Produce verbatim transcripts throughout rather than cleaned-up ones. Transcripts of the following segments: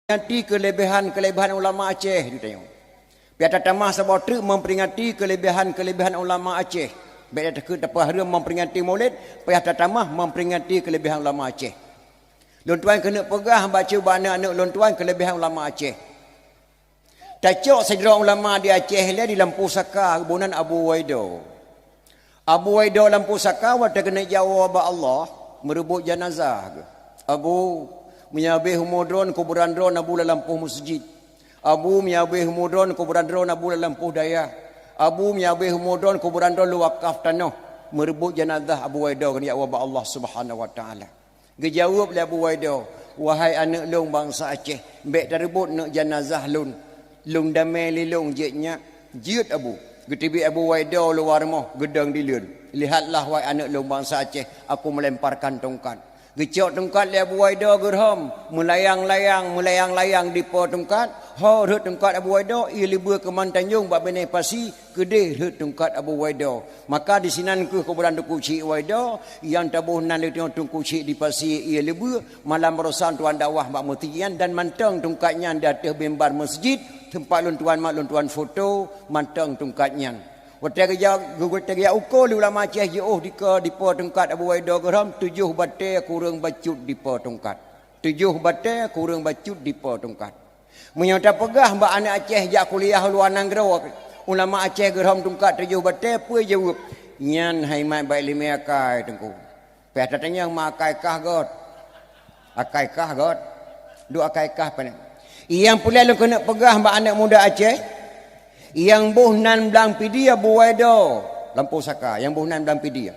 memperingati keuleubèhan-keuleubèhan ulama Aceh, geutanyoe. Payah tatamah saboh treuk memperingati keuleubèhan-keuleubèhan ulama Aceh. Bèk takheun tapeureumeung memperingati Maulid, payah tatamah memperingati keuleubèhan ulama Aceh. Lôn tuan keuneuk peugah bacut bak aneuk-aneuk lôn tuan keuleubèhan ulama Aceh. Tacok sidroe ulama di Aceh ilèe di Lampôh Saka, geuboh nan Abu Waido. Abu Waido Lampôh Saka watèe keuneuk jak woe bak Allah, meureubot janazah geuh. "Abu, meunyo habéh umu droen, kuburan droen Abu lam lampôh meuseujid. Abu, meunyo habéh umu droen, kuburan droen Abu lam lampôh dayah. Abu, meunyo habéh umu droen, kuburan droen lôn wakaf tanoh." Meureubot janazah Abu Waido keuneuk jak woe bak Allah Subhanahu wa Taala. Geujaweueb lé Abu Waido, "Wahai aneuk lôn bansa Aceh, bèk tareubot neuk janazah lôn. Lôn damé lé lôn jeuet nyak." "Jeuet, Abu." Geuteubiet Abu Waido luwa rumoh, geudong dileuen. "Lihatlah, wahai aneuk lôn bansa Aceh, aku melemparkan tongkat." Geucok tongkat lé Abu Waido geurhom, meulayang-layang, meulayang-layang dipo tongkat. Ho rhot tongkat Abu Waido, ie leubue keuman tanjong bak binéh pasi, keudéh rhot tongkat Abu Waido. Maka disinan kheueh kuburan Teungku Chik Waido, nyang taboh nan lé Teungku Chik di pasi ie leubue, malam barosan tuan dakwah bak meuseujid nyan dan mantong tongkat nyan di ateueh mimbar meuseujid, teumpat lôn tuan mat lôn tuan foto, mantong tongkat nyan. Watèe geujak, watèe geujak uko lé ulama Aceh jiôh dikeue dipo tongkat Abu Waido geurhom, tujoh batèe kureueng bacut dipo tongkat. Tujoh batèe kureueng bacut dipo tongkat. Meunyoe tapeugah bak aneuk Aceh jak kuliah luwa nanggroe, ulama Aceh geurhom tungkat tujoh batèe, peue jaweueb? Nyan hai mat bak ileumèe akai Teungku. Payah tatanyong ma akai kah göt. Akai kah göt. Duek akai kah pane. Nyang peureulèe lôn keuneuk peugah bak aneuk muda Aceh, nyang boh nan Blang Pidie Abu Waido, Lampôh Saka, nyang boh nan Blang Pidie.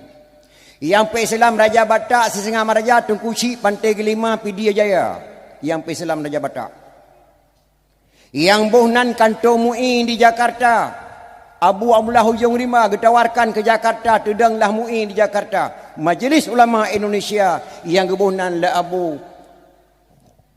Nyang peuislam Raja Batak Sisingamaraja Teungku Chik Panté Geulima Pidie Jaya, nyang peuislam Raja Batak. Nyang boh nan kantô MUI di Jakarta, Abu Abdullah Ujong Rimba geutawarkan keu Jakarta, teudong lah MUI di Jakarta. Majelis Ulama Indonesia nyang geuboh nan lé Abu,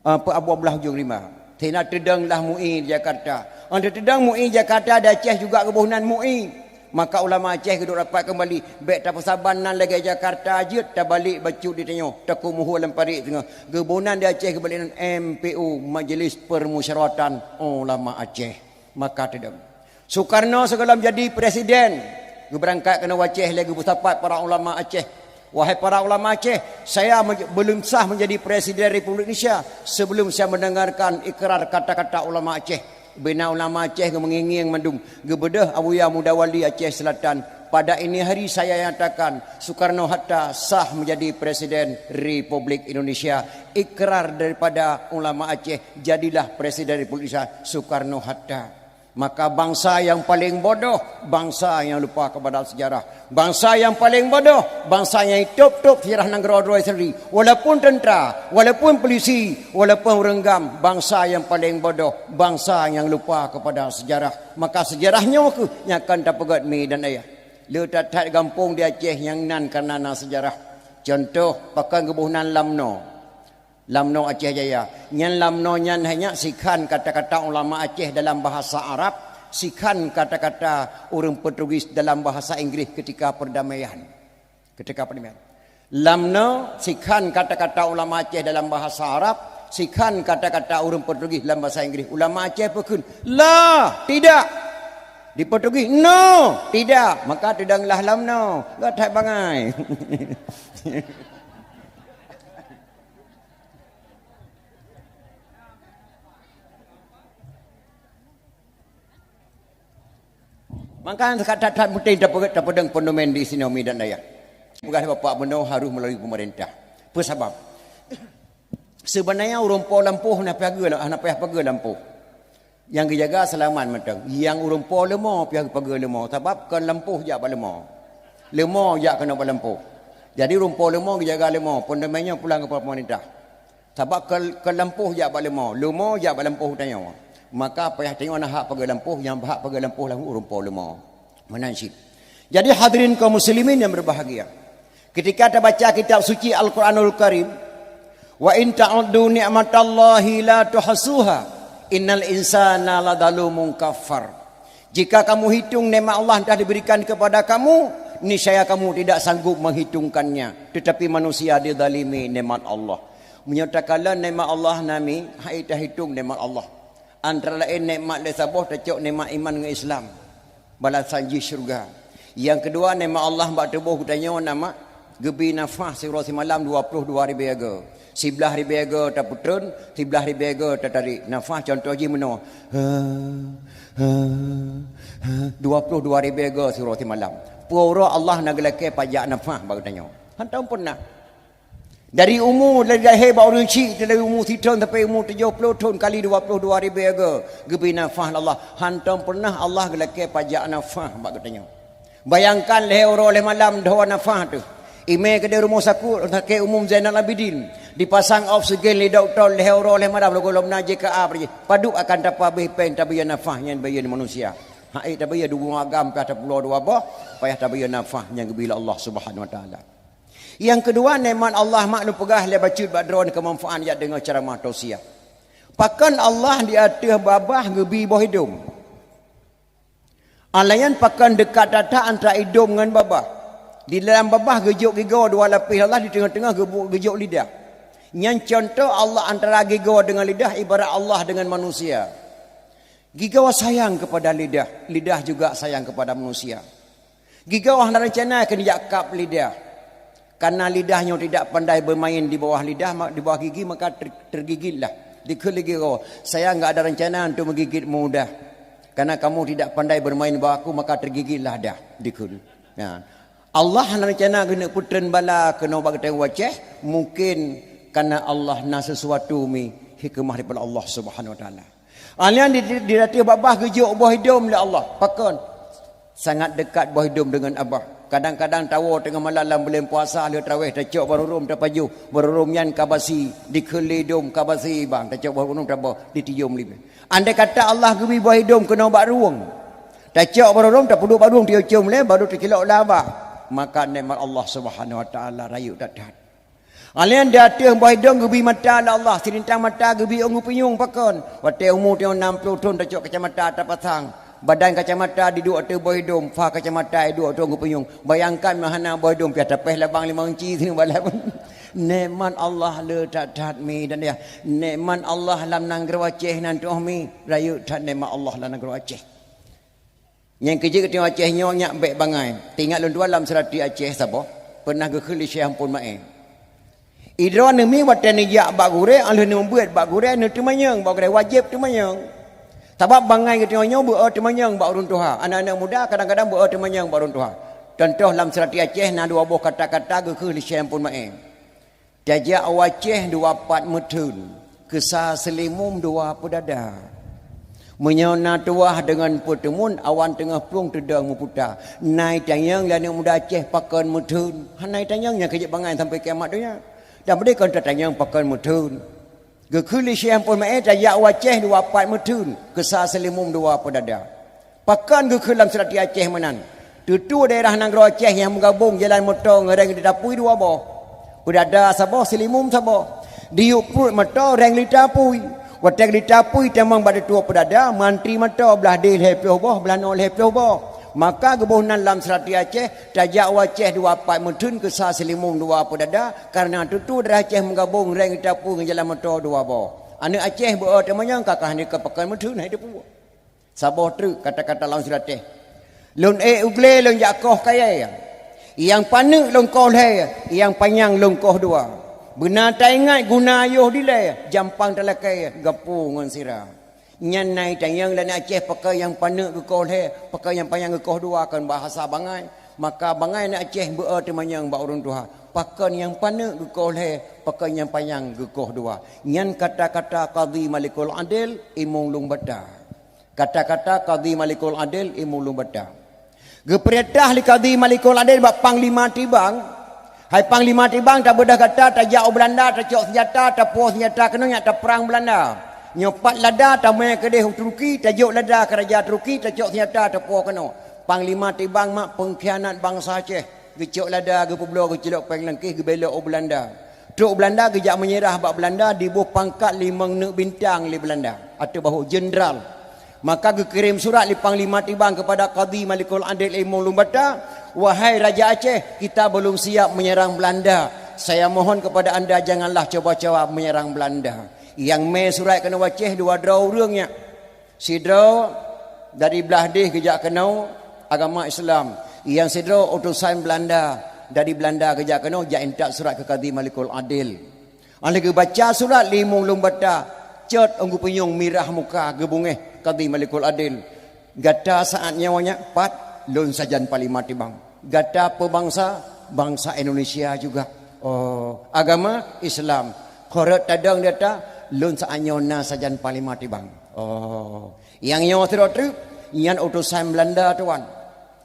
ah, Abu Abdullah Ujong Rimba. Sehingga teudong lah MUI di Jakarta. Óh teudong MUI Jakarta, di Aceh juga geuboh nan MUI. Maka ulama Aceh geuduek rapat keumbali, bèk tapeusaban nan lagèe Jakarta jeuet, tabalek bacut di tanyoe, takumuh lam parit singoh. Geuboh nan di Aceh geubalek nan M P U, Majelis Permusyawaratan Ulama Aceh. Maka teudong. Sukarno sigohlom jadi presiden, geubeurangkat keunoe u Aceh lé geupeusapat para ulama Aceh. Wahai para ulama Aceh, saya me-, belum sah menjadi presiden Republik Indonesia sebelum saya mendengarkan ikrar kata-kata ulama Aceh. Bina ulama Aceh geumeungieng-ngieng mandum, geubeudôh Abuya Muda Wali Aceh Selatan. Pada ini hari saya nyatakan Soekarno-Hatta sah menjadi presiden Republik Indonesia. Ikrar daripada ulama Aceh, jadilah presiden Republik Indonesia Soekarno-Hatta. Maka bangsa yang paling bodoh, bangsa yang lupa kepada sejarah. Bangsa yang paling bodoh, bangsa yang top-top sejarah nanggroe droe sendiri. Walaupun tentara, walaupun polisi, walaupun ureuëng GAM, bangsa yang paling bodoh, bangsa yang lupa kepada sejarah. Maka sejarah nyoe kheueh nyang akan tapeugét mi dan ayah. Le that-that gampông di Aceh nyang nan kana na sejarah. Contoh, pakon geuboh nan Lamno. Lamno Aceh Jaya. Nyan Lamno nyan hanya sikhan kata-kata ulama Aceh dalam bahasa Arab, sikhan kata-kata ureuëng Portugis dalam bahasa Inggris ketika perdamaian. Ketika perdamaian. Lamno sikhan kata-kata ulama Aceh dalam bahasa Arab, sikhan kata-kata ureuëng Portugis dalam bahasa Inggris. Ulama Aceh peukheun, "La, tidak." Di Portugis, "No, tidak." Maka teudong lah Lamno. Gak that bangai. Maka that-that penting tape-, tapeudong fenomen di sinoe mi dan dayah. Peugah bapak bunoe harus melalui pemerintah. Peue sabab? Sebenarnya ureuëng po lampôh hana payah geu-, hana payah pageue lampôh. Nyang geujaga seulamat mantong. Nyang ureuëng po leumo payah pageue leumo. Sabab kon lampôh jak bak leumo. Leumo jak keunoe bak lampôh. Jadi ureuëng po leumo geujaga leumo. Fenomen nyoe pulang keu pemerintah. Sabab keu, keu lampôh jak bak leumo, leumo jak bak lampôh tanyoe. Maka payah tanyoe na hak pageue lampôh, nyang berhak pageue lampôh lam ureuëng po leumo. Meunan cit. Jadi hadirin kaum muslimin yang berbahagia, ketika tabaca kitab suci Al-Quranul Karim, "Wa in ta'uddu ni'matallahi la tuhsuha, innal insana ladzalumun kafar." Jika kamu hitung nikmat Allah yang telah diberikan kepada kamu, niscaya kamu tidak sanggup menghitungkannya. Tetapi manusia dizalimi nikmat Allah. Meunyoe takalon nikmat Allah nami, hai tahitong nikmat Allah. Antara laén nikmat lé saboh tacok nikmat iman ngon Islam. Balasan jih syurga. Nyang keudua nikmat Allah bak tuboh geutanyoe nama geubi nafah siuroe simalam dua ploh dua ribée go. Siblaih ribée go tapeutreun, siblaih ribée go tatarék. Nafah contoh jih meunoe. Ha, ha, ha. Dua ploh dua ribée go siuroe simalam. Peue uroe Allah na geulakée pajak nafah bak geutanyoe. Hantom pernah. Dari umu dari lahé bak ureuëng chik dari umu sithon sampai umu tujoh ploh thon kali dua ploh dua ribée go geubi nafah lé Allah. Hantom pernah Allah geulakée pajak nafah bak geutanyoe. Bayangkan lhée uroe lhée malam dhoe nafah teuh. Imé keudeh rumoh sakét, sakét Umum Zainal Abidin. Dipasang oksigen lé dokto lhée uroe lhée malam lagée lom na J K A. Padub akan tapabéh péng tabiyeu nafah nyang tabiyeu manusia. Hai tabiyeu dugung agam payah tapulo dua boh, payah tabiyeu nafah nyang geubi lé Allah Subhanahu Wa Taala. Nyang keudua, nikmat Allah mak lôn peugah lé bacut bak droeneuh keumanfaat jak deungoe ceramah tausiah. Pakon Allah di ateueh babah geubi boh idom? Alayan pakon deukat that-that antara idom ngon babah? Di dalam babah geujok gigoe dua lapéh Allah, di teungoh-teungoh geubu-, geujok lidah. Nyan contoh Allah antara gigoe deungon lidah ibarat Allah deungon manusia. Gigoe sayang kepada lidah, lidah juga sayang kepada manusia. Gigoe hana rencana keu neujak kab lidah. Karena lidah nyoe tidak pandai bermain di bawah lidah, ma-, di bawah gigi, maka ter-, tergigitlah. Dikheun lé gigoe, "Saya enggak ada rencana untuk menggigitmu dah. Karena kamu tidak pandai bermain bawah aku, maka tergigitlah dah." Dikheun. Nah, Allah hana rencana keuneuk peutreun bala keunoe bak geutanyoe u Aceh, mungkin karena Allah na sesuatu mi hikmah daripada Allah Subhanahu Wa Taala. Alheuh di, di, di ateueh babah geujok boh idom lé Allah. Pakon? Sangat dekat boh idom deungon babah. Kadang-kadang tawoe teungoh malam lam buleuen puasa lheueh tarawéh tacok barô rhom tapajoh. Barô rhom nyan ka basi, dikheun lé idom ka basi bang, tacok barô rhom taboh, ditiyôm lé. Andai kata Allah geubi boh idom keunoe bak rueng, tacok barô rhom tapeuduek bak rueng tiyôm lé, barô teucilok lam babah. Maka nikmat Allah Subhanahu Wa Taala rayeuk that-that. Alheuh di ateueh boh idom geubi mata lé Allah, sirintang mata geubi ôn geupinyueng pakon. Watée umu tanyoe nam ploh thon tacok kacamata tapasang. Badan kacamata diduek ateueh boh idom, fa kacamata iduek ateueh ôn geupinyueng. Bayangkan meuhana boh idom pih tapéh labang limong inci sineuk balak. Nikmat Allah le that-that mi dan ya. Nikmat Allah lam nanggroe Aceh nan tuoh mi, rayeuk that nikmat Allah lam nanggroe Aceh. Nyang keujeuet geutanyoe Aceh nyoe nyak bék bangai. Teuingat lôn tuan lam seurati Aceh saboh, pernah geukheun lé Syekh Ampon Maé. Idroe neumi watée neujak bak gurée, alheuh neubeuet bak gurée, neuteumanyong bak gurée, wajéb teumanyong. Sabab bangai geutanyoe nyoe beu-o teumanyong bak ureuëng tuha. Aneuk-aneuk muda kadang-kadang beu-o teumanyong bak ureuëng tuha. Contoh lam seurati Aceh na dua boh kata-kata geukheun lé Syekh Ampon Maé. Tajak u Aceh dua pat meutheun, keusa seulimum dua peudada. Meunyoe na tuwah deungon peuteumun, awan teungoh plueng teudong meuputa. Nai tanyong lé aneuk muda Aceh pakon meutheun. Hana tanyong nyang keujeuet bangai sampai kiamat donya. Dan beudeh kon tatanyong pakon meutheun. Geukheun lé Syekh Ampon Maé tajak u Aceh dua pat meutheun, keusa seulimum dua peudada. Pakon geukheun lam seurati Aceh meunan? Teutu daerah nanggroe Aceh nyang meugabong jalan moto ngon reng di tapui dua boh. Peudada saboh, seulimum saboh. Diyueb pruet moto reng lita apui. Watée lita apui tamong bak teutu peudada, mantri moto blah deh lhée ploh boh, blah noe lhée ploh boh. Maka geuboh nan lam seurati Aceh, tajak u Aceh dua pat meutheun keusa seulimum dua peudada, kareuna teutu daerah Aceh meugabong reng lita apui ngon jalan moto dua boh. Aneuk Aceh beu-o teumanyong ka kah nyoe ka pakon meutheun hai teupeue. Saboh treuk kata-kata lam seurati. Lôn ék u glé lôn jak koh kayée. Nyang paneuk lôn koh lhée, nyang panyang lôn koh dua. Beuna taingat guna yoh dilée, jampang talakée, gapu ngon sira. Nyan nai tanyong lé aneuk Aceh pakon nyang paneuk geukoh lhée, pakon nyang panyang geukoh dua kon bahasa bangai. Maka bangai aneuk Aceh beu-o teumanyong bak ureuëng tuha. Pakon nyang paneuk geukoh lhée, pakon nyang panyang geukoh dua. Nyan kata-kata Qadhi Malikul Adil, Imum Lueng Bata. Kata-kata Qadhi Malikul Adil Imum Lueng Bata. Geupeurintah lé Qadhi Malikul Adil bak Panglima Tibang, "Hai Panglima Tibang, tabeudôh gata tajak u Beulanda, tacok seunjata, tapuwoe seunjata keunoe nyak taprang Beulanda. Nyoe pat lada tamé keudeh u Turki, tajok lada keu raja Turki, tacok seunjata tapuwoe keunoe." Panglima Tibang mak peungkhianat bansa Aceh. Geucok lada, geupeubloe, geucilok péng langkéh, geubelok u Beulanda. Trok Beulanda geujak meunyeurah bak Beulanda, diboh pangkat limong neuk bintang lé Beulanda. Ateueh bahô jeundral. Maka geukirém surat lé Panglima Tibang keupada Qadhi Malikul Adil Imum Lueng Bata, "Wahai Raja Aceh, kita belum siap menyerang Belanda. Saya mohon kepada anda, janganlah coba-coba menyerang Belanda. Nyang mé surat keunoe u Aceh dua droe ureuëng nyan. Sidroe dari blah deh geujak keunoe, agama Islam. Nyang sidroe utosan Belanda, dari Belanda geujak keunoe, jak intat surat keu Kadhi Malikul Adil. Óh lheueh geubaca surat lé Imum Lueng Bata, cot ôn geupunyueng mirah muka, geubungéh Kadhi Malikul Adil. Gata saat nyoe nyan pat? Lôn sajan panglima tibang. Gata peue bansa? Bansa Indonesia juga. Oh, agama Islam. Keu rot tadong di ata? Lôn saat nyoe na sajan panglima tibang. Oh, nyang nyoe sidroe treuk, nyan utosan Belanda, tuan.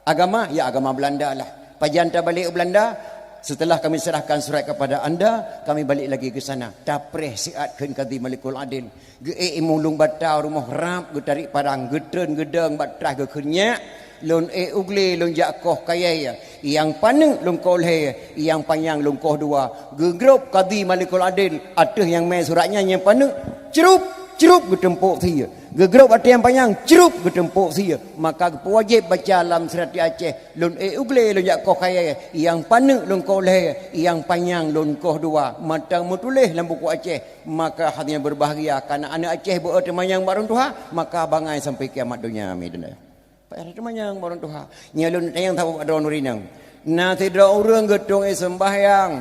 Agama, ya, agama Belanda lah. Pajan tabalek u Belanda? Setelah kami serahkan surat kepada anda, kami balik lagi ke sana. Tapreh siat kheun Kadhi Malikul Adil. Geuék Imum Lueng Bata u rumoh rab, geutarék parang, geutreun geudong bak traih, geukheun nyak, lôn ék u glé, lôn jak koh kayèe. Nyang paneuk lôn koh lhèe, nyang panyang lôn koh dua. Geugrôp Kadhi Malikul Adil ateueh nyang mé surat nyan, nyang paneuk, crup, crup, geuteumpok sie. Geugrôp ateueh nyang panyang, crup, geuteumpok sie. Maka geupeuwajéb baca lam seurat Aceh, lôn ék u glé, lôn jak koh kayèe, nyang paneuk lôn koh lhèe, nyang panyang lôn koh dua. Mantong meutuléh lam buku Aceh. Maka hadirin berbahagia, karena aneuk Aceh beu teumanyong bak ureuëng tuha, maka bangai sampai kiamat donya. Amin. Payah teumanyong bak ureuëng tuha. Nyoe lôn tanyong saboh bak droeneuh rinang. Na sidroe ureuëng geutueng ék seumbahyang,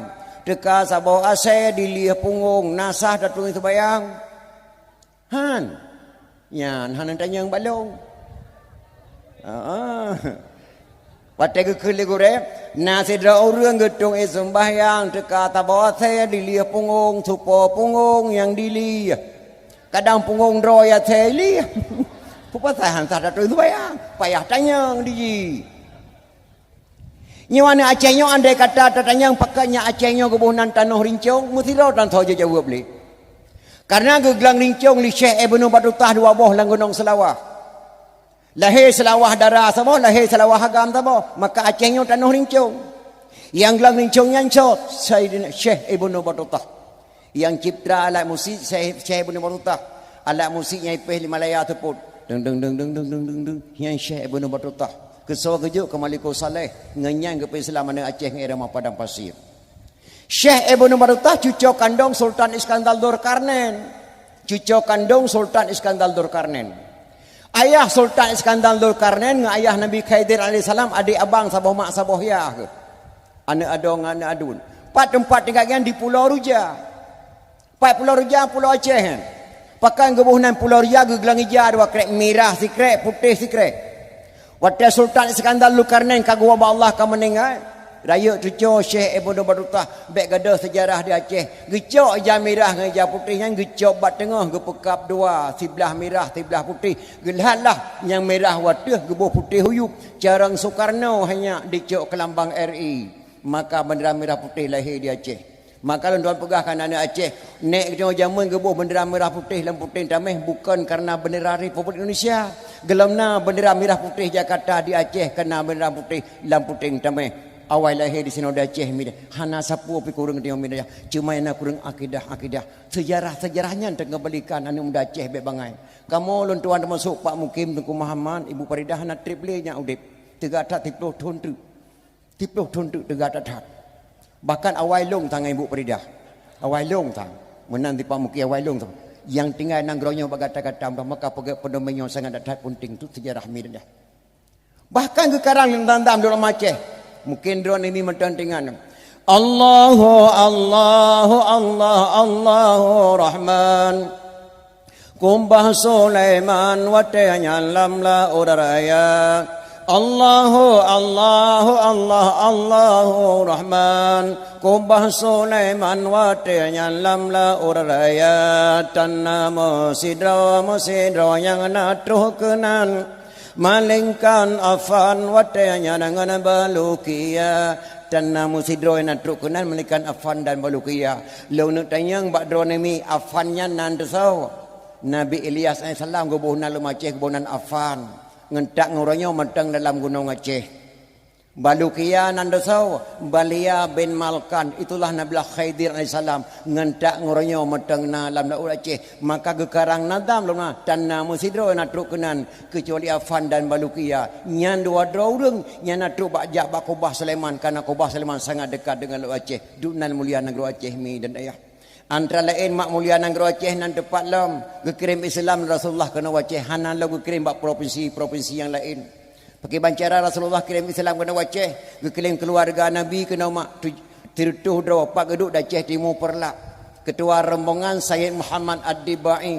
teuka saboh asèe dilih punggong, na sah tatueng ék seumbahyang? Han. Nyan hana tanyong bak lôn. Haa. Watèe geukheun lé gurèe, na sidroe ureuëng geutueng ék seumbahyang, teuka saboh asèe dilih punggong, supo punggong nyang dilih. Kadang punggong droe asèe lih. Peue pasai han sah tatueng seumbahyang? Payah tanyong di jih. Nyoe aneuk Aceh nyoe, andai kata tatanyong pakon nyak Aceh nyoe geuboh nan tanoh rincong, meusidroe tan soe jijaweueb lé. Karena geuglang rincong lé Syekh Ibnu Batutah dua boh lam Gunong Seulawah. Lahé Seulawah dara saboh, lahé Seulawah agam saboh, maka Aceh nyoe tanoh rincong. Nyang glang rincong nyan soe? Saidina Syekh Ibnu Batutah. Nyang cipta alat musik Syekh, Syekh Ibnu Batutah. Alat musik nyang ipéh lé Malaya seupôt. Deng, deng, deng. Nyan Syekh Ibnu Batutah. Keusoe geujok keu Malikul Saleh, ngon nyan geupeu-Islam aneuk Aceh ngon irama Padang Pasir. Syekh Ibnu Batutah cuco kandong Sultan Iskandar Dzulkarnain. Cuco kandong Sultan Iskandar Dzulkarnain. Ayah Sultan Iskandar Dzulkarnain ngon ayah Nabi Khidir alaihissalam adék abang saboh mak saboh yah. Aneuk adoe ngon aneuk aduen. Pat teumpat tinggai nyan di Pulo Ruja. Pat Pulo Ruja, Pulo Aceh nyan. Pakon geuboh nan Pulo Ruja, geuglang ija dua krek, mirah sikrek, putéh sikrek. Watèe Sultan Iskandar Dzulkarnain ka geuwoe bak Allah ka meuninggai, rayeuk cuco Syekh Ibnu Batutah bèk gadôh seujarah di Aceh. Geucok ija mirah ngon ija putéh nyan, geucok bak teungoh, geupeukab dua, siblah mirah, siblah putéh. Geulhat lah nyang mirah u ateueh, geuboh putéh u yup, carông Sukarno hanya dicok keu lambang R I. Maka bendera mirah putéh lahé di Aceh. Maka lôn tuan peugah keu aneuk Aceh, nèk geutanyoe jameun geuboh bendera mirah putéh lam puténg taméh bukon kareuna bendera Republik Indonesia. Gohlom na bendera mirah putéh Jakarta, di Aceh ka na bendera putéh lam puténg taméh. Awai lahé di sinoe di Aceh milék. Hana sapeue pih kureueng geutanyoe milék. Cuma na kureueng akidah-akidah. Seujarah-seujarah nyan teungkeumbalikan aneuk muda Aceh bèk bangai. Kamoe lôn tuan teumasok Pak Mukim, Teungku Muhammad, Ibu Faridah hana trép lé nyak udép. Teuga that siplôh thon teuk. Siplôh thon teuk teuga that-that. Bahkan awai lôn sang ngon Ibu Faridah. Awai lôn sang. Meunan di Pak Mukim awai lôn sang. Nyang tinggai nanggroe nyoe bak gata-gata, maka peugét peuneumé nyoe sangat that-that peunteng tu seujarah milék. Bahkan geukarang lam dandam di ureueng Aceh. Mungkin droeneuh mi mantong teuingat. Allahu, Allahu, Allah, Allahu Rahman. Kumbah Sulaiman watèe nyan lam laôt raya. Allahu, Allahu, Allah, Allahu Rahman. Kumbah Sulaiman watèe nyan lam laôt raya. Tan na meusidroe, meusidroe nyang na troh keunan. Malengkan Afan watèe nyan ngon Balukia. Tan na meusidroe na trok keunan malengkan Afan dan Balukia. Lôn neuk tanyong bak droeneuh mi, Afan nyan nan teusoe? Nabi Ilyas alaihissalam geuboh nan lam Aceh, geuboh nan Afan. Ngon that ngon uroe nyoe mantong dalam gunong Aceh. Balukia nan deusaw, Balia bin Malkan, itulah Nabilah Khidir alaihissalam, ngon tak ngon uroe nyoe meuteung na lam laôt Aceh. Maka geukarang nazam lom na, tan na meusidroe na trok keunan, keucuali Afan dan Balukia. Nyan dua droe ureuëng nyang na trok bak jak bak kubah Sulaiman, karena kubah Sulaiman sangat dekat dengan laôt Aceh. Duek nan mulia nanggroe Aceh mi dan ayah. Antara laén mak mulia nanggroe Aceh nan teupat lom geukirém Islam Rasulullah keunoe u Aceh, hana lom geukirém bak propinsi-propinsi nyang laén. Pakriban cara Rasulullah kirém Islam keunoe u Aceh, geukirém keuluwarga Nabi keunoe mak tu-, sireutôh droe, pat geuduek di Aceh Timu Peureulak. Keutua rombongan Sayyid Muhammad Ad-Dibai.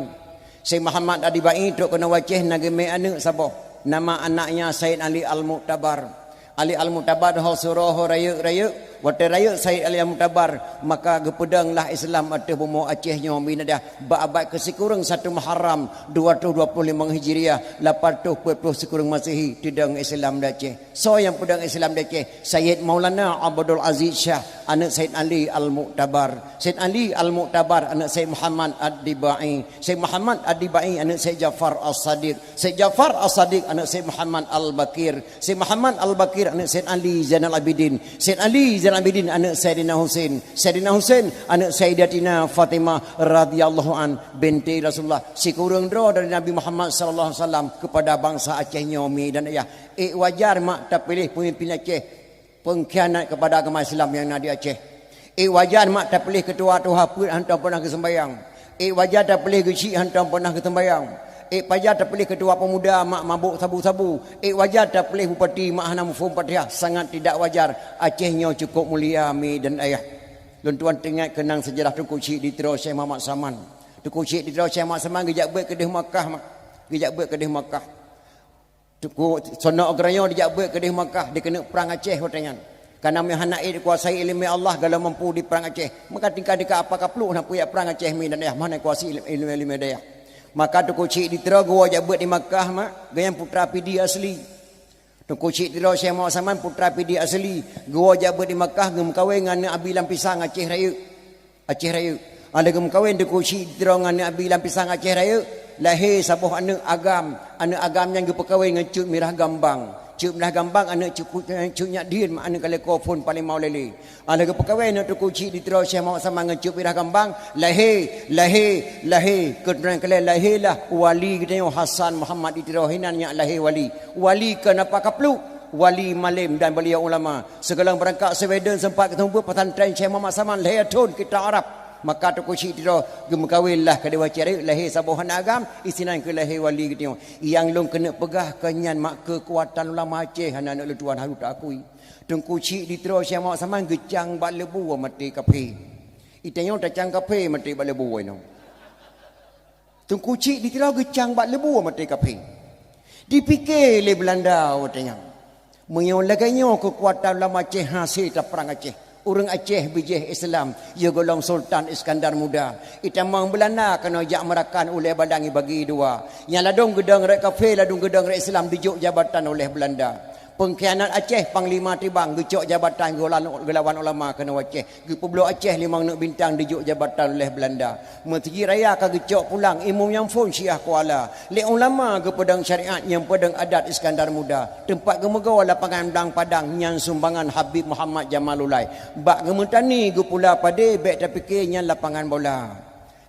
Sayyid Muhammad Ad-Dibai trok keunoe u Aceh na geumé aneuëk saboh, nama anaknya Sayyid Ali Al-Mu'tabar. Ali Al-Mu'tabar ho surôh ho rayeuk-rayeuk, watée rayeuk Sayyid Ali Al-Mu'tabar, maka geupeudong lah Islam ateueh bumoe Aceh nyoe, mi dan ayah, bak abad keusikureueng satu Muharram dua ratus dua puluh lima Hijriah, lapan ratus empat puluh sikureueng Masehi, teudong Islam di Aceh. Soe nyang peudong Islam di Aceh? Sayyid Maulana Abdul Aziz Syah, aneuëk Sayyid Ali Al-Mu'tabar. Sayyid Ali Al-Mu'tabar, aneuëk Sayyid Muhammad Ad-Dibai. Sayyid Muhammad Ad-Dibai, aneuëk Sayyid Ja'far As-Sadiq. Sayyid Ja'far As-Sadiq, aneuëk Sayyid Muhammad Al-Baqir. Sayyid Muhammad Al-Baqir, aneuëk Sayyid Ali Zainal Abidin. Sayyid Ali Zainal Abidin, aneuëk Sayyidina Husain. Sayyidina Husain, aneuëk Sayyidatina Fatimah radhiyallahu an, binti Rasulullah. Sikureueng droe dari Nabi Muhammad sallallahu alaihi wasallam kepada bangsa Aceh nyoe, mi dan ayah. Eh, wajar mak tapiléh pemimpin Aceh pengkhianat kepada agama Islam nyang na di Aceh. Eh, wajar mak tapiléh keutua tuha peuet hantom peunah geuseumbayang. Eh, wajar tapiléh geuchik hantom peunah geuseumbayang. Eh, wajar tapiléh keutua pemuda mak mabôk sabu-sabu. Eh, wajar tapiléh bupati mak hana muphom Fatihah. Sangat tidak wajar. Aceh nyoe cukup mulia, mi dan ayah. Lôn tuan teuingat keunang seujarah Teungku Chik di Tiro Syekh Muhammad Saman. Teungku Chik di Tiro Syekh Muhammad Saman geujak beuet keudeh Makkah mak. Geujak beuet keudeh Makkah. Teungku Sonok Geurayoe dijak beuet keudeh Makkah dikeuneuk prang Aceh watée nyan. Karena meuhana ék dikuasai ileumé Allah, galom mampu di prang Aceh. Maka tingkat-tingkat apa kapluek na peue jak prang Aceh, mi dan ayah, meuhana kuasai ileumé-ileumé dayah. Maka Teungku Chik di Tiro geuwoe jak beuet di Makkah mak, geuh nyan putra Pidie asli. Teungku Chik di Tiro Syekh Muhammad Saman putra Pidie asli, geuwoe jak beuet di Makkah geumeukawen ngon aneuëk Abi Lam Pisang Aceh Rayeuk. Aceh Rayeuk. Ada geumeukawen Teungku Chik di Tiro ngon aneuëk Abi Lam Pisang Aceh Rayeuk, lahé saboh aneuëk agam. Aneuëk agam nyan geupeukawen ngon Cut Mirah Gambang. Cut Mirah Gambang aneuëk Cut, Cut Nyak Dien, aneuëk Kaleko phon Palembang Ulèe. Ada geupeukawen aneuëk Teungku Chik di Tiro Syekh Muhammad Saman ngon Cut Mirah Gambang, lahé, lahé, lahé. Keuturonan keu lhèe lahé lah wali geutanyoe Hasan Muhammad di Tiro, hinan nyak lahé wali. Wali keu napa kapluek, wali malém dan beliau ulama. Sigohlom beurangkat Sweden sempat geuteumeubeuet pesantren Syekh Muhammad Saman lhèe thon kitab Arab. Maka Teungku Chik di Tiro geumeukawen lah keudeh Aceh Rayeuk, lahé saboh aneuëk agam, isinan keu lahé wali geutanyoe. Nyang lôn keuneuk peugah keu nyan mak keukuatan ulama Aceh hana aneuëk lôn tuan harôh taakui. Teungku Chik di Tiro Syekh Muhammad Saman geucang bak leubu maté kaphé. Geutanyoe tacang kaphé maté bak leubu inoe. Teungku Chik di Tiro geucang bak leubu maté kaphé. Dipike lé Beulanda watée nyan. Meunyoe lagée nyoe keukuatan ulama Aceh hase taprang Aceh, ureuëng Aceh bijéh Islam, yoh gohlom Sultan Iskandar Muda. Itamong Beulanda keunoe jak meurakan ulée balang ibagi dua. Nyang ladôm geudong rot kaphé, ladôm geudong rot Islam dijok jabatan oleh Beulanda. Pengkhianat Aceh, Panglima Tibang geucok jabatan geulawan, geulawan ulama keunoe Aceh. Geupeubloe Aceh limong neuk bintang dijok jabatan oleh Beulanda. Meuseujid raya ka geucok pulang, imum nyang phon Syiah Kuala. Lé ulama geupeudong syariat nyang peudong adat Iskandar Muda. Teumpat geumeugoe lapangan Blang Padang nyan sumbangan Habib Muhammad Jamalullail. Bak geumeutani geupula padé bék tapike nyan lapangan bola.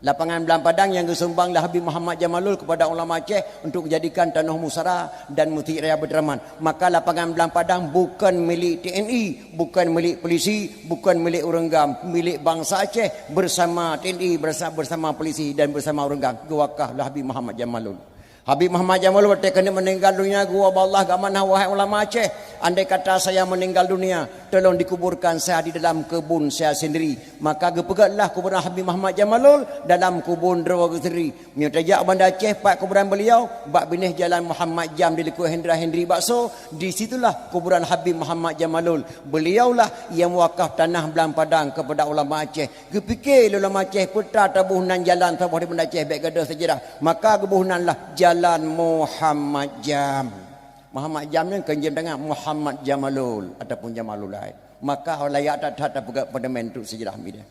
Lapangan Blang Padang nyang geusumbang lé Habib Muhammad Jamalul kepada ulama Aceh untuk menjadikan tanoh musara dan Meuseujid Raya Baiturrahman. Maka lapangan Blang Padang bukan milik T N I, bukan milik polisi, bukan milik ureuëng GAM, milik bansa Aceh bersama T N I, bersa-, bersama polisi dan bersama ureuëng GAM. Geuwakaf lé Habib Muhammad Jamalul. Habib Muhammad Jamalul watée keuneuk meuninggal dunia geuwoe bak Allah geuamanah, "Wahai ulama Aceh, andai kata saya meninggal dunia, tolong dikuburkan saya di dalam kebun saya sendiri." Maka geupeugötlah kuburan Habib Muhammad Jamalul dalam kubun droe geuh sendiri. Meunyoe tajak Banda Aceh, pat kuburan beliau, bak binéh Jalan Muhammad Jam di likôt Hendra Hendri Bakso, di situlah kuburan Habib Muhammad Jamalul. Beliaulah yang mewakaf tanah Blang Padang kepada ulama Aceh. Geupike lé ulama Aceh, peue teuma taboh nan jalan saboh di Banda Aceh bék gadôh seujarah. Maka geuboh nan lah Jalan Muhammad Jam. Muhammad Jam nyan kon jam tangan, Muhammad Jamalul ataupun Jamalulail. Maka layak that-that tapeugah pada meuntreuk seujarah mi deh.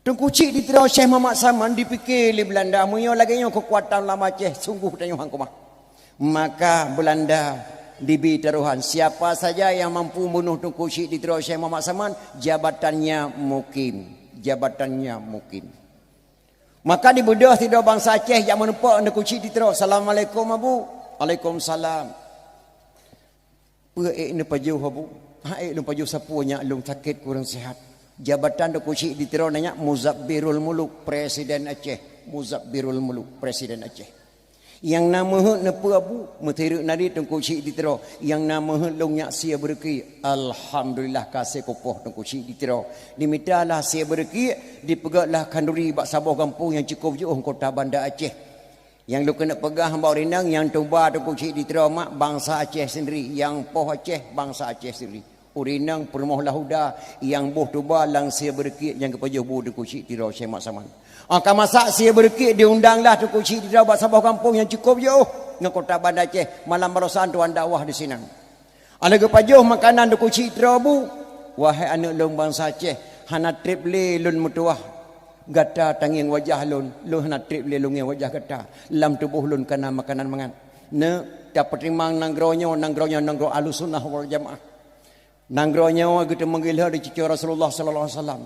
Teungku Chik di Tiro Syekh Muhammad Saman dipike lé Beulanda, meunyoe lagée nyoe keukuatan ulama Aceh, sunggoh tanyoe han keumah. Maka Beulanda Dibi tarohan, siapa saja yang mampu bunoh Teungku Chik di Tiro Syekh Muhammad Saman, jabatannya mukim. Jabatannya mukim. Maka dibeudôh sidroe bansa Aceh jak meuneupok Teungku Chik di Tiro. "Assalamualaikum, Abu." "Waalaikumsalam." "Peue ék neupajoh, Abu?" "Ha, ék lôn pajoh sapeue nyak, lôn sakét kurang sihat." Jabatan Teungku Chik di Tiro na nyak Muzabbirul Muluk, Presiden Aceh. Muzabbirul Muluk, Presiden Aceh. "Nyang na meuheuet neupeue, Abu?" "Meuteureuek nari Teungku Chik di Tiro. Nyang na meuheuet lôn nyak sie beureukiek." Alhamdulillah, ka sie kupoh Teungku Chik di Tiro. Dimitalah sie beureukiek, dipeugötlah khanduri bak saboh gampông nyang cukôp jiôh kota Banda Aceh. Nyang lôn keuneuk peugah bak ureueng inong, nyang tuba Teungku Chik di Tiro mak bansa Aceh sendiri, nyang poh Aceh bansa Aceh sendiri. Ureueng inong peurumoh Lahuda, nyang boh tuba lam sie beureukiek nyang geupajoh bu Teungku Chik di Tiro Syekh Mat Saman. Ka masak sie beureukiek, diundanglah Teungku Chik di Tiro bak saboh gampông nyang cukôp jiôh ngon kota Banda Aceh. Malam barosan tuan dakwah di sinan. Lheueh geupajoh makanan Teungku Chik di Tiro bu, "Wahai aneuk lôn bansa Aceh, hana treb lé lôn meutuwah gata tangieng wajah lôn, lôn hana treb lé lôn ngieng wajah gata. Lam tuboh lôn ka na makanan mangat." Neuk tapeutimang nanggroe nyoe, nanggroe nyoe nanggroe Ahlussunnah wal Jamaah. Nanggroe nyoe geuteumeung geuh di cucoe Rasulullah sallallahu alaihi wasallam.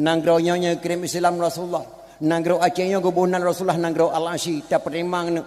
Nanggroe nyoe nyang geukirém Islam Rasulullah. Nanggroe Aceh nyoe geuboh nan Rasulullah nanggroe Al-Asyi, tapeutimang neuk.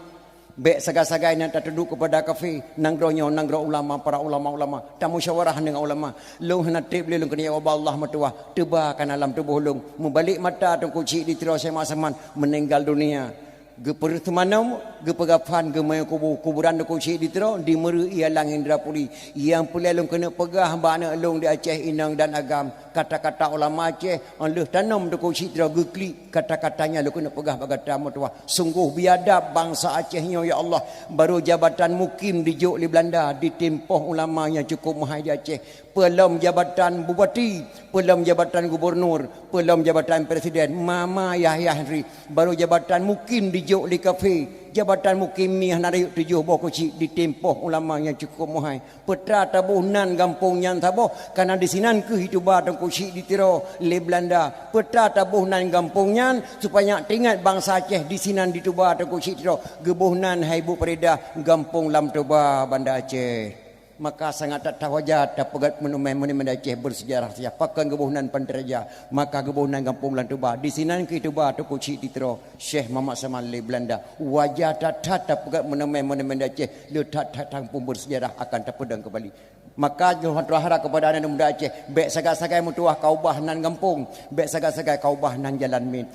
Bék sagai-sagai neuk tatuduk keupada kafé. Nanggroe nyoe nanggroe ulama, para ulama-ulama. Tamusyawarah deungon ulama. Lôn hana treb lé lôn keuneuk ubak Allah meutuwah. Tuba ka na lam tuboh lôn. Meubalek mata Teungku Chik di Tiro Syekh Mat Saman meuninggal dunia. Geupeureuseumanoe, geupeugafan, geumé kubu, kuburan Teungku Chik di Tiro, di Meureu ié lam Indrapuri. Nyang peureulée lôn keuneuk peugah bak aneuk lôn di Aceh, inong dan agam, kata-kata ulama Aceh, óh lheueh tanom Teungku Chik di Tiro geuklik, kata-katanya lôn keuneuk peugah bak gata meutuwah. Sunggoh biadab bansa Aceh nyoe, ya Allah, barô jabatan mukim dijok lé Beulanda, ditimpoh ulama nyang cukôp meuhai di Aceh. Peulom jabatan bupati, peulom jabatan gubunur, peulom jabatan presiden, ma-ma yah-yah ri, barô jabatan mukim dijok lé kafé, jabatan mukim mi hana rayeuk tujoh boh kucik ditimpoh ulama nyang cukôp meuhai. Peutra taboh nan gampông nyan saboh, kana disinan kheueh jituba Teungku Chik di Tiro lé Beulanda. Peutra taboh nan gampông nyan, supaya teuingat bansa Aceh disinan jituba Teungku Chik di Tiro, geuboh nan hai bu peureudah gampông Lam Toba Banda Aceh. Maka sangat that-that wajar tapeugét monumen-monumen Aceh bersejarah siah pakon geuboh nan Pantai Raja, maka geuboh nan gampông Lam Toba. Disinan kheueh jituba Teungku Chik di Tiro Syekh Muhammad Saman lé Beulanda. Wajar that-that tapeugét monumen-monumen Aceh le that-that gampông bersejarah akan tapeudong keumbali. Maka nyoe hana hara keupada aneuk muda Aceh, bék sagai-sagai meutuwah ka ubah nan gampông, bék sagai-sagai ka ubah nan jalan miet.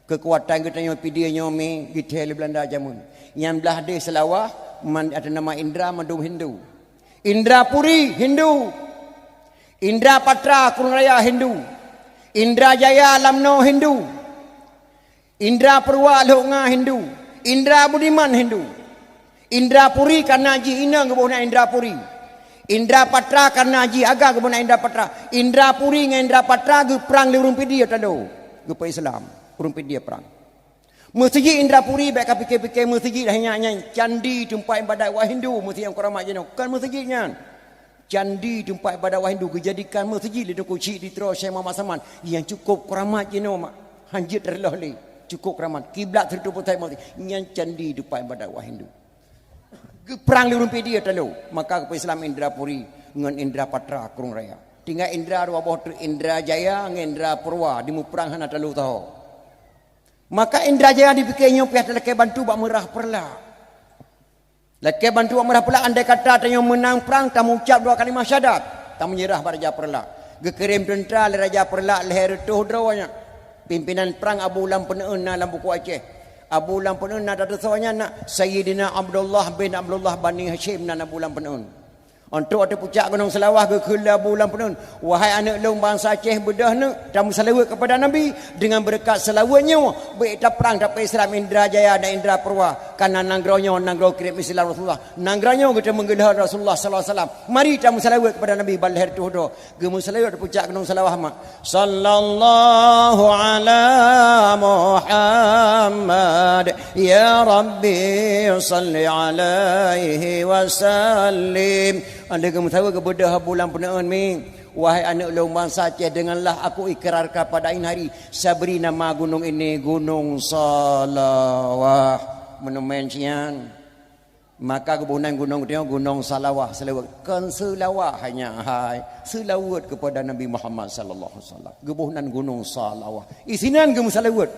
Keukuatan geutanyoe Pidie nyoe mi geuthée lé Beulanda jameun. Nyang blaih deh Seulawah man-, ata nama Indra mandum Hindu. Indrapuri Hindu. Indra Patra Krueng Raya Hindu. Indra Jaya Lamno Hindu. Indra Purwa Lhok Nga Hindu. Indra Budiman Hindu. Indrapuri kana jih inong geuboh nan Indrapuri. Indra Patra kana jih agam geuboh nan Indra Patra. Indrapuri ngon Indra Patra geuprang lé ureuëng Pidie talo. Geupeu Islam. Ureuëng Pidie prang. Meuseujid Indrapuri bék ka pike-pike meuseujid hai nyan, nyan candi teumpat iébadat wa Hindu, meuseujid nyang keuramat jinoe. Kon meuseujid nyan. Candi teumpat iébadat wa Hindu geujadikan meuseujid lé Teungku Chik di Tiro Syekh Muhammad Saman nyang cukôp keuramat jinoe mak. Hanjeuet reuloh lé. Cukôp keuramat. Kiblat sireutoh pusat meuseujid. Nyan candi teumpat iébadat wa Hindu. Geuprang lé ureuëng Pidie talo, maka geupeu Islam Indrapuri ngon Indra Patra Krueng Raya. Tinggai Indra dua boh teuk, Indra Jaya ngon Indra Purwa, dimuprang hana talo saho. Maka Indra Jaya dipike nyoe piah talakée bantu bak meurah Peureulak. Lakée bantu bak meurah Peureulak, andai kata tanyoe meunang prang, tamucab dua kalimah syahadat, tameunyerah bak Raja Peureulak. Geukirém teuntra lé Raja Peureulak lhée reutôh droe nyan. Pimpinan prang Abu Lam Peuneuen na lam buku Aceh. Abu Lam Peuneuen na tatusoe nyan na Sayyidina Abdullah bin Abdullah Bani Hasyim nan Abu Lam Peuneuen. Óh trok ateueh pucak Gunong Seulawah geukheun lé Abu Lam Peuneuen, "Wahai aneuk lôn bansa Aceh, beudôh neuk tameuseulaweuet keupada Nabi. Deungon beureukat seulaweuet nyoe, bék taprang tapeu Islam Indra Jaya dan Indra Purwa, kana nanggroe nyoe nanggroe kirém Islam Rasulullah. Nanggroe nyoe geuteumeung geulheueh Rasulullah sallallahu alaihi wasallam. Mari tameuseulaweuet keupada Nabi ban lhée reutôh droe." Geumeuseulaweuet di pucak Gunong Seulawah mak. Sallallahu ala Muhammad, ya Rabbi salli alaihi wasallim. Lheueh geumeuseulaweuet geubeudôh Abu Lam Peuneuen mi, "Wahai aneuk lôn bansa Aceh, dengarlah aku ikrarkan pada ini hari, saya beri nama gunung ini Gunong Seulawah." Monumen sian. Maka geuboh nan gunong geutanyoe Gunong Salawah, seulaweuet. Kon seulawah hanya hai, seulaweuet keupada Nabi Muhammad sallallahu alaihi wasallam. Geuboh nan Gunong Salawah. Isinan geumeuseulaweuet.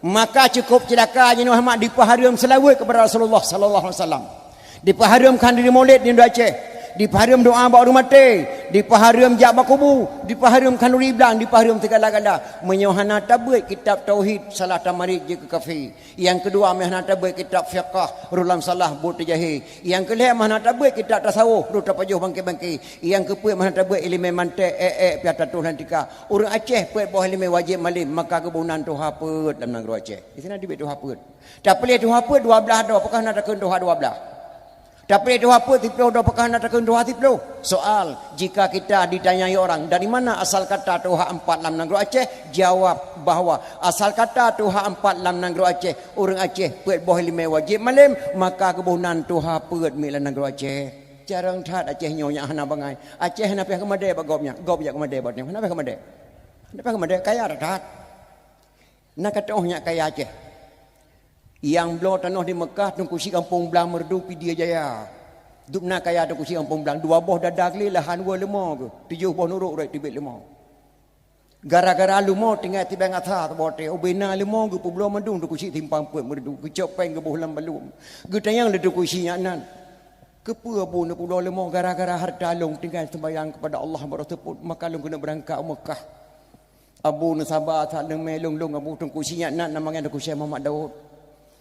Maka cukup ceulaka jinoe Ahmad dipeuhareuem seulaweuet keupada Rasulullah sallallahu alaihi wasallam. Dipeuhareuem khanduri maulid di Aceh. Dipeuhareuem doa bak ureuëng maté. Dipeuhareuem jak bak kubu. Dipeuhareuem khanduri blang. Dipeuhareuem sigala-gala. Meunyoe hana tabeuet kitab tauhid, salah tamarit jeuet keu kafé. Nyang keudua, meuhana tabeuet kitab fiqah, rôh lam salah buet teujahé. Nyang keulhée, meuhana tabeuet kitab tasawuf, rôh tapajoh bangke-bangke. Nyang keupeuet, meuhana tabeuet iéleumé mantek, ék-ék, piah tatuh lam tika. Ureuëng Aceh peuet boh iéleumé wajéb malém, maka geuboh nan tuha peuet lam nanggroe Aceh. Di sinan teubiet tuha peuet. Tapiléh tuha peuet dua blaih droe, apakah na takheun tuha dua blaih? Tapiléh tuha peuet siplôh droe, apakah na takheun tuha siplôh? Soal, jika kita ditanyai orang, "Dari mana asal kata tuha empat lam nanggroe Aceh?" Jawab bahwa asal kata tuha empat lam nanggroe Aceh, ureuëng Aceh peuet boh iéleumé wajéb malém, maka geuboh nan tuha peuet miet lam nanggroe Aceh. Carông that Aceh nyoe nyang hana bangai. Aceh hana piah keumadée bak gob nyan, gob jak keumadée bak nyoe. Hana piah keumadée. Hana piah keumadée, kaya that-that. Na ka teuh nyak kaya Aceh. Nyang bloe tanoh di Meukah, Teungku Chik Gampông Blang Meureudu, Pidie Jaya. Dubna kaya Teungku Chik Gampông Blang, dua boh dada glé lahan weu leumo geuh, tujoh boh nurok rot teubiet leumo. Gara-gara leumo tinggai tibeng asa saboh watée, ubena leumo geupeubloe mandum Teungku Chik Simpang Peuet Meureudu, geucok péng geuboh lam balum. Geutanyong lé Teungku Chik nyak nan, "Keupeue Abu neupeubloe leumo?" "Gara-gara hareuta lôn tinggai seumbahyang keupada Allah baroe seupôt, maka lôn keuneuk beurangkat u Meukah." Abu neusaba that leumé lôn-lôn Abu Teungku Chik nyak nan nama nyan Teungku Syekh Muhammad Daud.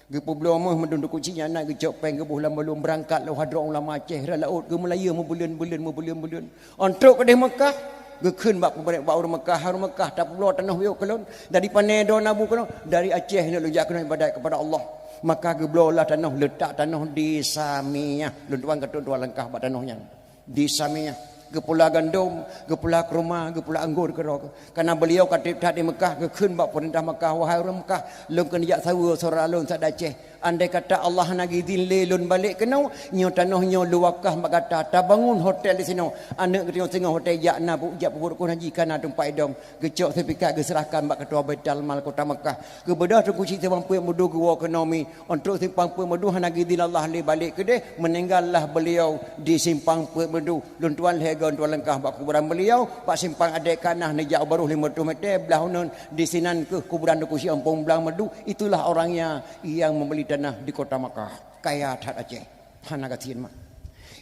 Geupeubloe méuh mandum Teungku Chik nyak nan geucok péng geuboh lam balum beurangkat lom hadroe ulama Aceh rot laôt geumeulayeue meubuleuen-buleuen, meubuleuen-buleuen. Ôn trok keudeh Meukah, geukheun bak peumeurintah bak ureuëng Meukah, "Hai ureuëng Meukah, tapeubloe tanoh yôh keu lôn, dari pané droeneuh Abu keunoe?" "Dari Aceh neuk lôn jak keunoe iébadat keupada Allah." Maka geubloe lah tanoh, leutak tanoh di Samiyah. Lôn tuan ka trok dua langkah bak tanoh nyan. Di Samiyah, geupula gandom, geupula keuruma, geupula anggor keudroe. Kareuna beuliau ka treb that di Meukah, geukheun bak peumeurintah Meukah, "Wahai ureuëng Meukah, lôn keuneuk jak saweue syedara lôn sabe Aceh. Andai kata Allah hana geuidhin lé lôn balek keunoe, nyoe tanoh nyoe lôn wakaf bak gata, tabangun hotel di sinoe. Aneuëk geutanyoe singoh watée jak na bu-, jak peubuet rukon haji ka na teumpat idong." Geucok seurtifikat geuseurahkan bak keutua Baitul Mal kota Meukah. Geubeudôh Teungku Chik Simpang Peuet Meureudu geuwoe keunoe mi. Ôn trok Simpang Peuet Meureudu hana geuidhin Allah lé balek keudeh, meuninggal lah beuliau di Simpang Peuet Meureudu. Lôn tuan lhée goe lôn tuan langkah bak kuburan beuliau, bak simpang adék ka na neujak u barôh limong reutôh mètè, blaih uneun, di sinan kheueh kuburan Teungku Chik Gampông Blang Meureudu. Itulah orangnya yang membeli tanah di kota Makkah. Kaya that Aceh. Hana gasien mak.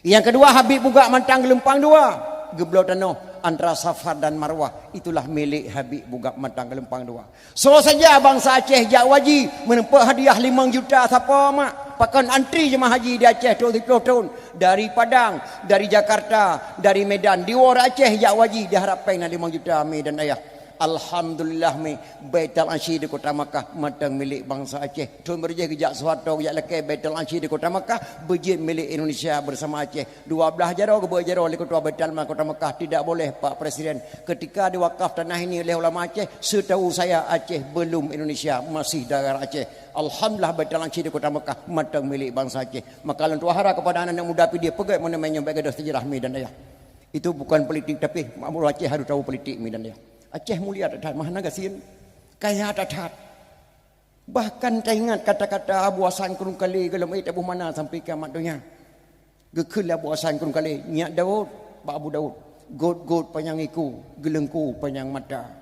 Nyang keudua, Habib Bugak Mantang Geulumpang Dua. Geubloe tanoh antara Safa dan Marwah. Itulah milék Habib Bugak Mantang Geulumpang Dua. Soe saja bansa Aceh jak haji, meureumpok hadiah limong juta sapo mak. Pakon antri jeumaah haji di Aceh trok siplôh thôn. Dari Padang, dari Jakarta, dari Medan. Di luwa Aceh jak haji, diharab péng na limong juta mi dan ayah. Alhamdulillah mi, Baitul Asyir di kota Makkah mantong milék bansa Aceh. Thôn beureujeue geujak Soeharto geujak lakée Baitul Asyir di kota Makkah, beujeuet milék Indonesia bersama Aceh. Dua blaih jaroe geubeuet jaroe lé keutua Baitul Mal kota Makkah, tidak boleh Pak Presiden. Ketika diwakaf tanah ini oleh ulama Aceh, setahu saya Aceh belum Indonesia, masih daerah Aceh. Alhamdulillah Baitul Asyir di kota Makkah mantong milék bansa Aceh. Maka lôn tuan harap kepada anak-anak muda Pidie peugét monumen nyoe bak gadoh sejarah mi dan ayah. Itu bukan politik tapi makmur Aceh harus tahu politik mi dan ayah. Aceh mulia that-that, mah na gasien, kaya that-that. Bahkan taingat kata-kata Abu Hasan Krueng Kalé gohlom ék taboh mana sampai kiamat donya. Geukheun lé Abu Hasan Krueng Kalé, "Nyak Daud, bak Abu Daud, gôt-gôt panyang iku, geuleungku panyang mata.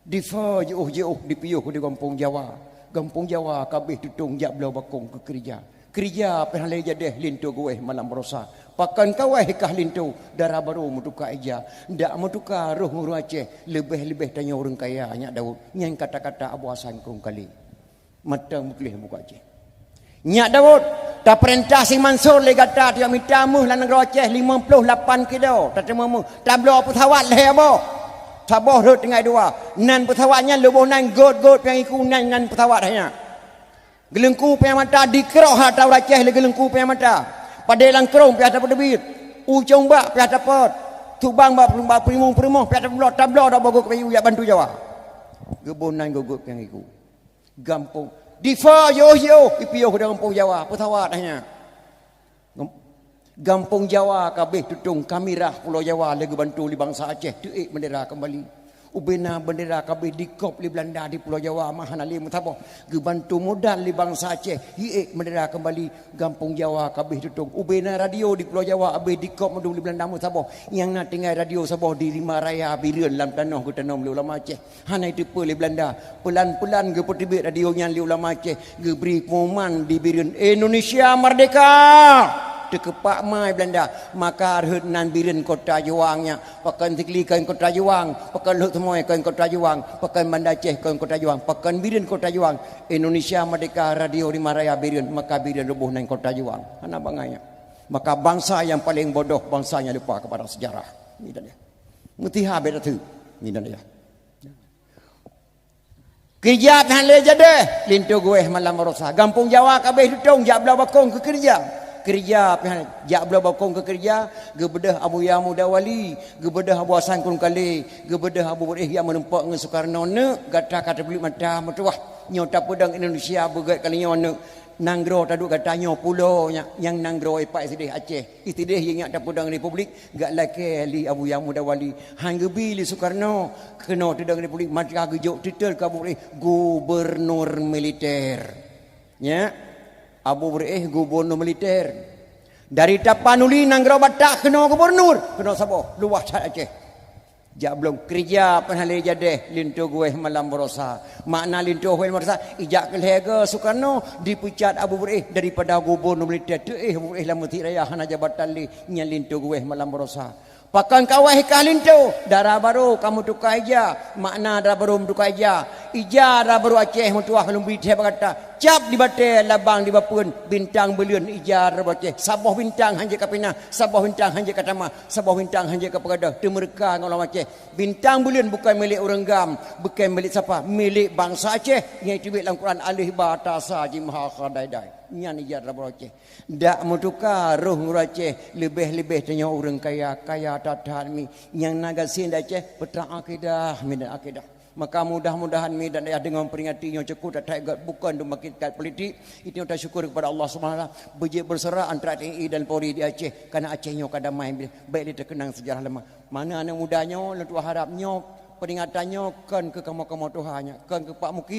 Difa jiôh-jiôh dipiôh di gampông Jawa. Gampông Jawa ka abéh tutong jak bloe bakong keu keurija. Keurija pih hana lé jadéh linto geuwéh malam barosa. Pakon kawéh kah linto, dara barô meutuka ija. Dak meutuka roh ureuëng Aceh, leubeh-leubeh tanyoe ureuëng kaya, Nyak Daud." Nyan kata-kata Abu Hasan Krueng Kalé. Mantong meugleh buka Aceh. "Nyak Daud, tapeurintah si Mansur lé gata tiok mita méuh lam nanggroe Aceh limong ploh lapan kilo, tateumé méuh, tabloe peusawat lhée boh. Saboh rhot tinggai dua. Nan peusawat nyan leuboh nan gôt-gôt panyang iku nan, nan peusawat hai nyan. Geuleungku panyang mata dikeurok ha taur Aceh lé geuleungku panyang mata. Padé Langkrong payah tapeuteubiet. U Cong Bak payah tapot. Subang bak, bak peurimong-peurimong payah tabloe, tabloe dak boh gôt panyang iku jak bantu Jawa." Geuboh nan gôt-gôt panyang iku. Gampông. Difa jiôh-jiôh, ipiôh di gampông Jawa, peusawat hai nyan. Gam-, gampông Jawa ka abéh tutong, ka mirah Pulo Jawa lé geubantu lé bansa Aceh teuék bendera keumbali. Ubena bendera ka abéh dikop lé Belanda di Pulo Jawa, ma hana lé meusaboh. Geubantu modal lé bansa Aceh, hiék bendera keumbali, gampông Jawa ka abéh tutong. Ubena radio di Pulo Jawa abéh dikop mandum lé Belanda meusaboh. Nyang na tinggai radio saboh di Rima Raya Bireuen lam tanoh geutanom lé ulama Aceh. Hana jiteupeue lé Belanda. Peulan-peulan geupeuteubiet radio nyan lé ulama Aceh, geubri pengumuman di Bireuen, "Indonesia merdeka!" Teukeupak mai Belanda, maka rhot nan Bireuen kota juang nyan. Pakon Sigli kon kota juang, pakon Lhokseumawe kon kota juang, pakon Banda Aceh kon kota juang, pakon Bireuen kota juang. Indonesia merdeka, radio Rima Raya Bireuen, maka Bireuen ruboh nan kota juang. Hana bangai nyan. Maka bangsa yang paling bodoh, bangsa yang lupa kepada sejarah. Ni dah dia. Meusiha beda tu. Ni dah dia. Keurija pih hana lé jadeh, linto geuéh malam baroesa. Gampông Jawa ka abéh tutong, jak bloe bakong keu keurija. Keurija pih hana, jak bloe bakong keu keurija, geubeudôh Abuya Muda Wali, geubeudôh Abu Hasan Krueng Kalé, geubeudôh Abu Beureuéh nyang meurumpok ngon Sukarno, neuk gata ka tapuléh mata meutuwah. Nyoe tapeudong Indonesia beugét kali nyoe neuk. Nanggroe taduek gata nyoe pulo nyan, nyang nanggroe ipak sideh Aceh. Sideh nyang tapeudong republik, gak lakée lé Abuya Muda Wali. Han geubi lé Sukarno, keunoe teudong republik, maka geujok titel keu Abu Beureuéh gubernur militer. Nya, Abu Beureuéh gubernur militer. Dari Tapanuli nanggroe Batak keunoe gubernur, keunoe saboh, luwah that Aceh. Jak bloe keurija pih hana lé jadeh, linto geuéh malam baroesa. Makna linto geuéh malam baroesa, ijak keu lhée goe Sukarno dipeucat Abu Beureuéh daripada gubernur militer, teuéh Abu Beureuéh lam Mesjid Raya hana jabatan lé, nyan linto geuéh malam baroesa. Pakon ka wéh kah linto, dara barô ka meutuka ija, makna dara barô meutuka ija. Ija dara barô Aceh meutuwah lôn bri thée bak gata. Cap di batée, labang di bapeuen, bintang buleuen ija dara barô Aceh. Saboh bintang han jeuet ka pinah, saboh bintang han jeuet ka tamah, saboh bintang han jeuet ka peugadôh, teumeureuka ngon ulama Aceh. Bintang buleuen bukon milék ureuëng GAM, bukon milék sapa, milék bansa Aceh. Nyang teubiet lam Quran, alif ba ta sa jim ha kha dai dai. Nyan ija dara barô Aceh. Dak meutuka roh ureuëng Aceh, leubeh-leubeh tanyoe ureuëng kaya, kaya that-that mi. Nyang na gasien di Aceh, peutrang akidah, mi dan akidah. Maka mudah-mudahan mi dan ayah deungon peuringati nyoe cukôp that-that gét, bukon dum makin kat politik. Itu tasyukur kepada Allah Subhanahu Wa Taala. Beujeuet beuseurak antara T N I dan Polri di Aceh, karena Aceh nyoe ka damai, baik lé teukeunang sejarah lama. Mana aneuk muda nyoe, lôn tuah harap nyoe, peuringatan nyoe kon keu kamoe-kamoe tuha nyan, kon keu Pak Muki,